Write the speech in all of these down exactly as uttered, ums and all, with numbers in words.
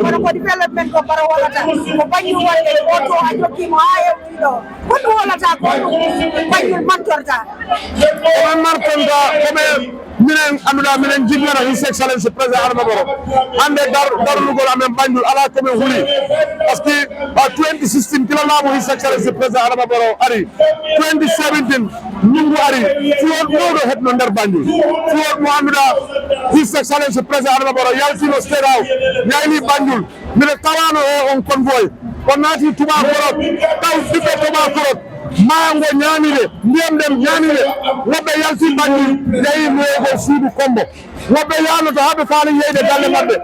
Kono ko development ko Baro wallata, ko Banjul wonde, o to a jokkiimo haa hewti ɗo. Ko ɗum wallata, ko ɗum Banjul mantorta. Ko ɓe martonta, ko ɓe minen annduɗaa, minen jinnata His Excellency Président Adama Barrow. Hannde dar-, darnugol amen Banjul alaa ko men huli. Parce que, ah, twenty sixteen kila laamu His Excellency Président Adama Barrow ari. Twenty seventeen, ndunngu ari, flood mawɗo heɓno nder Banjul. Flood mo annduɗaa, His Excellency Président Adama Barrow yaltino State House, yayli Banjul. Mino tawaano e on convoy. O naati Tubaakorok, taw ɓiɓɓe Tubaakorok, maayo ngo ñaami ɓe, ndiyam ɗam ñaami ɓe. Woɓɓe yalti Banjul, yahi moyogol suudu Kombo. Woɓɓe yaanoto haa ɓe faali yeyde galle maɓɓe.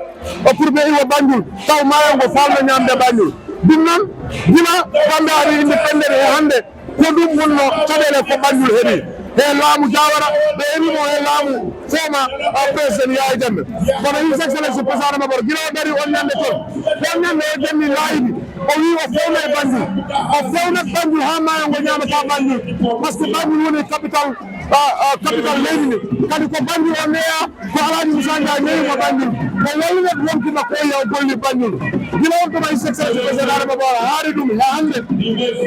O pour ɓe iwa Banjul, taw maayo ngo faalno ñaamde Banjul. Ɗum noon, gila Gambia ari independent e hannde, ko ɗum wonno caɗeele ko Banjul heɓi. He laamu Jawara, ɓe heɓi mo he laamu former, uh, President Yaya Jammeh. Kono His Excellency Président Adama Barrow, gila o dari on ñande toon. On ñande o janni laayiɗi. O wi o fewnay Banjul. O fewnat Banjul haa maayo ngo ñaamata Banjul. Parce que Banjul woni capital, uh, uh, capital leydi ndi. Kadi ko Banjul o neeya. Ko Alhaji Moussa Ndiaye newi mo Banjul, ko wallude wonki makko o yaw golli Banjul. Gila on tuma His Excellency Président Adama Barrow haari ɗum he hannde.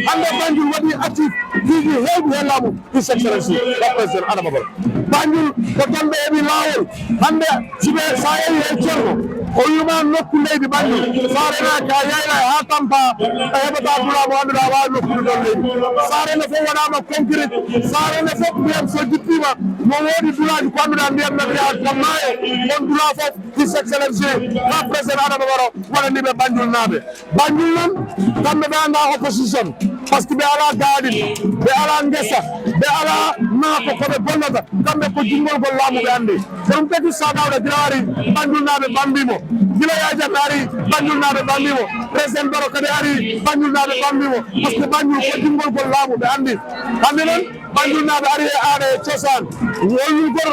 Hannde Banjul waɗi actif piiji heewɗi he laamu His Excellency o Président Adama Barrow. Banjul ko toon ɓe heɓi laawol. Hannde si ɓe, sa yehi he Ceerno, o wiima nokku leydi Banjul. Sa renaaki a yayla haa tampa, a heɓata dula mo annduɗaa waawi nokkude ɗon leydi. Sa rene fof waɗaama concrete. Sa rene fof ndiyam so jippiima, no woodi dulaaji ko annduɗaa ndiyam nan yaha kam maayo. On dula fof His Excellency, ha Président Adama Barrow waɗani ɓe Banjul naaɓe. Banjul noon, kamɓe ɓe anndaa opposition, parce que ɓe alaa gaaɗi, ɓe alaa ngesa, ɓe alaa maako ko ɓe gollata. Kamɓe ko jinngol ngol laamu ɓe anndi. Ko ɗum tagi Saadawda gila ari Banjul naaɓe bambi mo. Gila Yaya Jammeh ari Banjul naaɓe bambi mo. Président Barrow kadi ari Banjul naaɓe bambi mo. Parce que Banjul ko jinngol ngol laamu ɓe anndi. Hannde noon, Banjul naaɓe ari e aada e cosaan, wallugol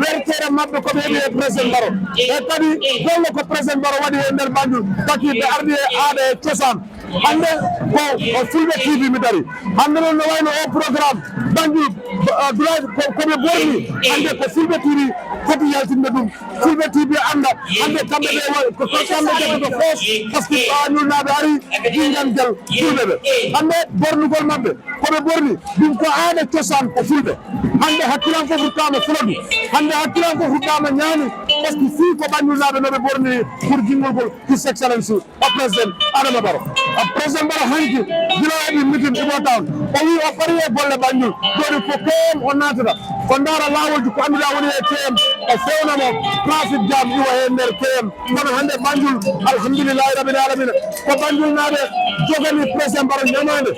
wertere maɓɓe ko ɓe heɓi e Président Barrow. E kadi golle ko Président Barrow waɗi e nder Banjul, taki ɓe ardi e aada e cosaan. Hannde ko, ko Fulɓe T V mi dari. Hannde noon no wayno o programme Banjul, uh, Dulaaji ko, ko ɓe borni. Hannde ko Fulɓe T V foti yaltinde ɗum. Fulɓe T V annda. Hannde kamɓe ɓe wa-, ko, ko kamɓe joggoto fof, parce que Banjul naaɓe ari jinngangel Fulɓe ɓe. Hannde bornugol maɓɓe. Ko ɓe borni, ɗum ko aada cosaan ko Fulɓe. Hannde hakkilan fof fuɗɗaama Fuladu. Hannde hakkilan fof fuɗɗaama ñaami. Parce que fii ko Banjulnaaɓe no ɓe borniri pour jinngol ngol His Excellency o Président Adama Barrow. O Président Barrow hanki, gila o heɓi meeting Ibo Town. O wii o parii e golle Banjul. Jooni ko K M o naatata. O ndaara laawolji ko annduɗaa woni e K M. O fewna mo trafic jam iwa he nder K M. Kono hannde Banjul, alhamdulillahi rabbil alamina, ko Banjulnaaɓe jogani Président Barrow ñamaande.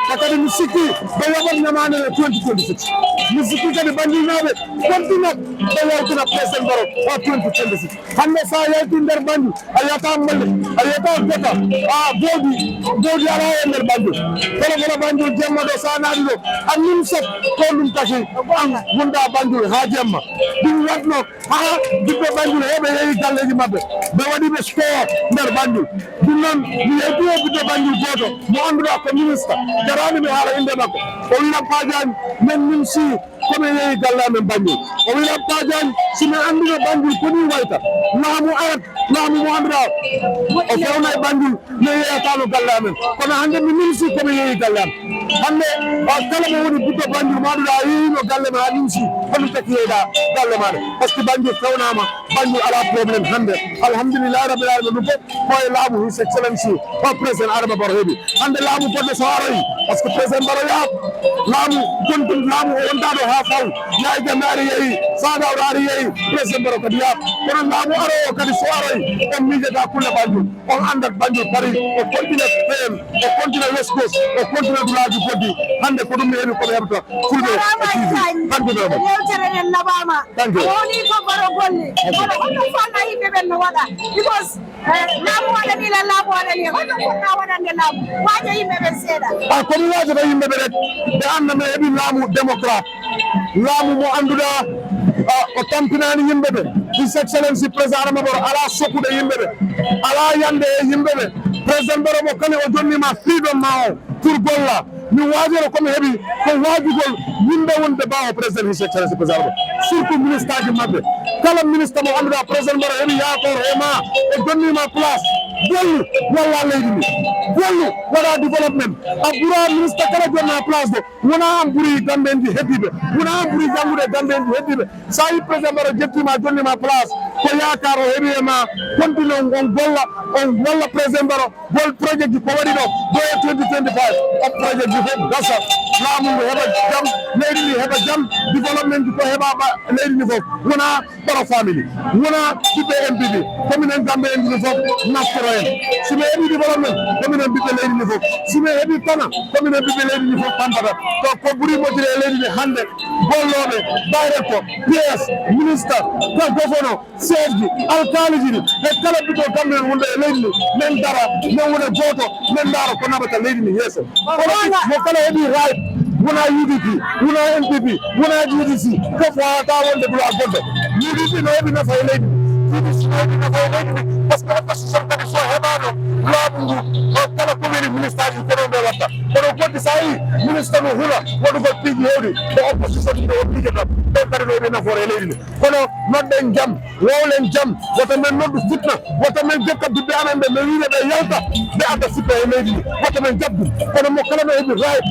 Ko kadi mi sikki ɓe yoɓat ñamaande nde twenty twenty-six. Mi sikki kadi Banjulnaaɓe kontinat ɓe yaltina Président Barrow o twenty twenty-six. Hannde so a yalti nder Banjul, a yiyata Malle, a yiyata Gota, a Bodi, Bodi alaa e nder Banjul. Kono kono Banjul jemma ɗo so a naati ɗo, a nimsat ko ɗum taki an wonda Banjul haa jemma. Ɗum waɗno haa ɓiɓɓe Banjul heɓe yehi galleeji maɓɓe. Ɓe waɗi ɓe score nder Banjul. Ɗum noon, mi yetti o ɓiɗɗo Banjul gooto mo annduɗaa ko minista, jaraani mi haala innde makko. O wiya Paa Jaañ, men nimsi ko min yehi galle amen Banjul. O wiya Paa Jaañ, si min anndino Banjul ko nii wayta, laamu arat, laamu mo annduɗaa o fewnay Banjul, min yeyataano galle amen. Kono hannde mi nimsi ko min yehi galle am. Hannde, o kala mo woni ɓiɗɗo Banjul, mo annduɗaa a yehiino galle ma a nimsi, ko ɗum taki yeyɗaa galle maaɗa. Parce que Banjul fewnaama, Banjul alaa problème hannde. Alhamdulillahi rabbil alamina, ɗum fof ko e laamu His Excellency o Président Adama Barrow heɓi. Hannde laamu goɗɗo so aroyi, parce que Président Barrow yaha laamu gonɗum, laamu o wontaa ɗo haa faw. Yaya Jammeh ari yehi, Saadawda ari yehi, Président Barrow kadi yaha. Kono laamu aroowo kadi so aroyi, on miijata kulle Banjul, on anndat Banjul parii, o kontina P M, o kontina West Coast, o kontina dulaaji goɗɗi. Hannde ko ɗum mi heɓi ko mi heɓata Fulɓe T V. Thank you very much. Yewtere nden naɓaama. Thank you. A woni ko Barrow golle. Thank you. Kono holno faalɗaa yimɓe ɓen no waɗa? Because Eh, laamu waɗani lan, laamu waɗani lan. Holno fotɗaa waɗande laamu? Waajo yimɓe ɓen seeɗa. Ah, ko mi waajata yimɓe ɓe rek, ɓe annda mi heɓi laamu démocrate. Laamu mo annduɗaa, ah, o tampinaani yimɓe ɓe. His Excellency Président Adama Barrow alaa sokude yimɓe ɓe. Alaa yande e yimɓe ɓe. Président Barrow mo kala o jonni ma freedom ma o pour golla. Mi waajoro ko mi heɓi ko waajugol yimɓe wonde ɓaawo Président His Excellency Président Barrow, surtout ministaaji maɓɓe. Kala minista mo annduɗaa Président Barrow heɓi yaakoro e ma, o jonni ma place, Gollu, walla leydi ndi. Gollu, waɗa développement. A ɓura ministre kala jonna place ɗo. Wona an ɓuri Gambe ndi heddiɓe. Wona an ɓuri janngude Gambe ndi heddiɓe. Sa yi président Baro jettima, jonnima place. Ko yaakaar o heɓi e ma. Continue on, on golla, on walla président Baro. Gol projet ji ko waɗi ɗo, ɗo e twenty twenty-five, o projet ji fof gasa, laamu ngu heɓa jam, leydi ndi heɓa jam, développement ji ko heɓa ba leydi ndi fof, wona Baro family, wona ɓiɓɓe M P P, commune en Gambe en ɗum fof naftoro en. Si mi heɓi développement, commune en ɓiɓɓe leydi ndi fof, si mi heɓi tana, commune en ɓiɓɓe leydi ndi fof tampata. To ko ɓuri moƴƴude e leydi ndi hannde, gollooɓe, directeur, P S, ministre, ka gofono, seedji, alkaaliiji ɗi, e kala ɓiɗɗo Gambiyan wonɗo e leydi ndi, men dara, men wona gooto, men ndaara ko naɓata leydi ndi yeeso. Kono mo kala heɓi right, wona U D P, wona N P P, wona G D C, fof wawata wonde dula goɗɗo. U D P no heɓi nafa e leydi ndi, G D C no heɓi nafa e leydi ndi, par ce que opposition kadi so heɓano laamu ngu, o kala ko weli ministre aji kono ɓe watta. Kono goɗɗi sa yi ministre no hula waɗugol piiji hewɗi, ko opposition ɗi o piijata, ɓen kadi no heɓi nafoore e leydi ndi. Kono noɗɗen jam, wowlen jam, wota men noddu fitna, wota men jokka bibbe amen ɓe, men wiide ɓe yalta, ɓe adda fitna e leydi ndi, wota men jaɓ ɗum. Kono mo kala no heɓi right,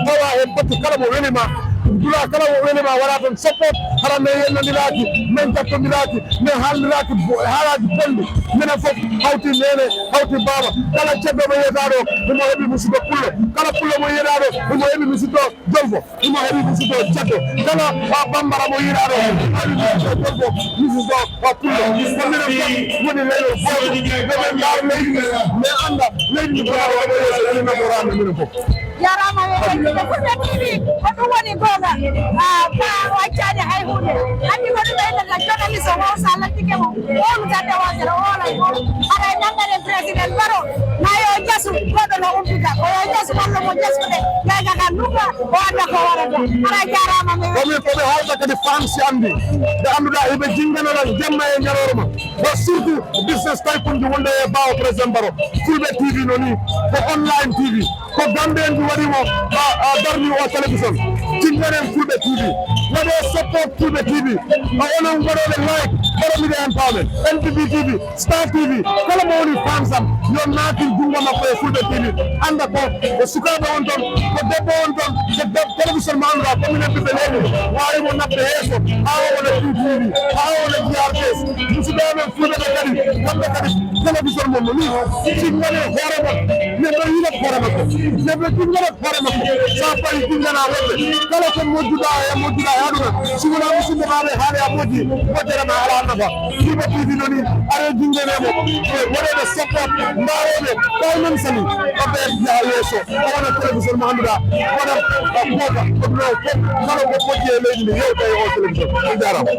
tawa hen batu kala mo welima, dula kala mo welima, waɗa toon support, hara men yennandiraaki, men jattondiraki, men haalndiraki bo-, haalaaji bonɗi, minen fof hawti nene, hawti baaba, kala ceddo mo yiyata ɗo, himo heɓi musidɗo pullo, kala pullo mo yiyata ɗo, himo heɓi musidɗo jolfo. Imo heɓi musidɗo ceddo. Kala, a, bambara mo yiɗaɗo. Imo heɓi musidɗo debbo, musidɗo, a, pullo. Ko minen fof woni leñol gooto. Yo ɓe ndaar leydi ndi. Men annda leydi ndi ko waɗa waɗa yeeso, woni naforaade minen fof. Jarama, ɓe ɓe Fulɓe T V, ko ɗum woni goonga. A, pa, o accani hay huunde. Anndi ko ɗum ɓeydata journaliste o, o sa lattike mo. O ɗum tan nde wonde o hoolay ko. Haɗa e nanngare président Baro. Ma yo jasu, goɗɗo no umpita. Ko yo jasu, walla mo jasude. Gayga kan ɗum ɗo, o annda ko warata. Haɗa jarama, mi komi, komi haalta kadi France anndi. Ɓe annduɗa, hiɓe jinngana lan jamma e ñalorma. Ko surtout business tycoon ji wonde e ɓaawo président Baro. Fulɓe T V no ni, ko online T V. Ko Gambien ji waɗi mo, a, a, darni o télévision. Jinngane en Fulɓe T V. Waɗe support Fulɓe T V. A onon waɗoɓe like, Baro Media Empowerment, N P P T V, Star T V. Kala mo woni fans am, yo naatin junngo makko e Fulɓe T V. Annda ko, ko sukaaɓe on ton, ko debbo on ton, ko deb-, télévision mo annduɗa, ko minen ɓiɓɓe leydi. Waawi mo naɓde yeeso, haa o wona T V, haa o wona G R T S. Musidɓe amen Fulɓe ɓe kadi, kamɓe kadi, télévision mon no ni. Jinngane hoore mon, neɗɗo yiɗat hoore makko. Neɗɗo jinngane hoore makko. Sa fayi jinngana woɓɓe. Kala ko moƴƴuɗa e moƴƴuɗa e aduna. Si wona musidɓe maɓe haali a moƴƴi, moƴƴere ma ala nafa. Fulɓe T V no ni, are jinngane mo. E waɗede support, ndaarede, financially. Ko ɓe yaha yeeso. O wona télévision mo annduɗa. Waɗa, a, kooka, ko ɗum o fof. Kala ko moƴƴi e leydi ndi, yewta e o télévision. On jarama.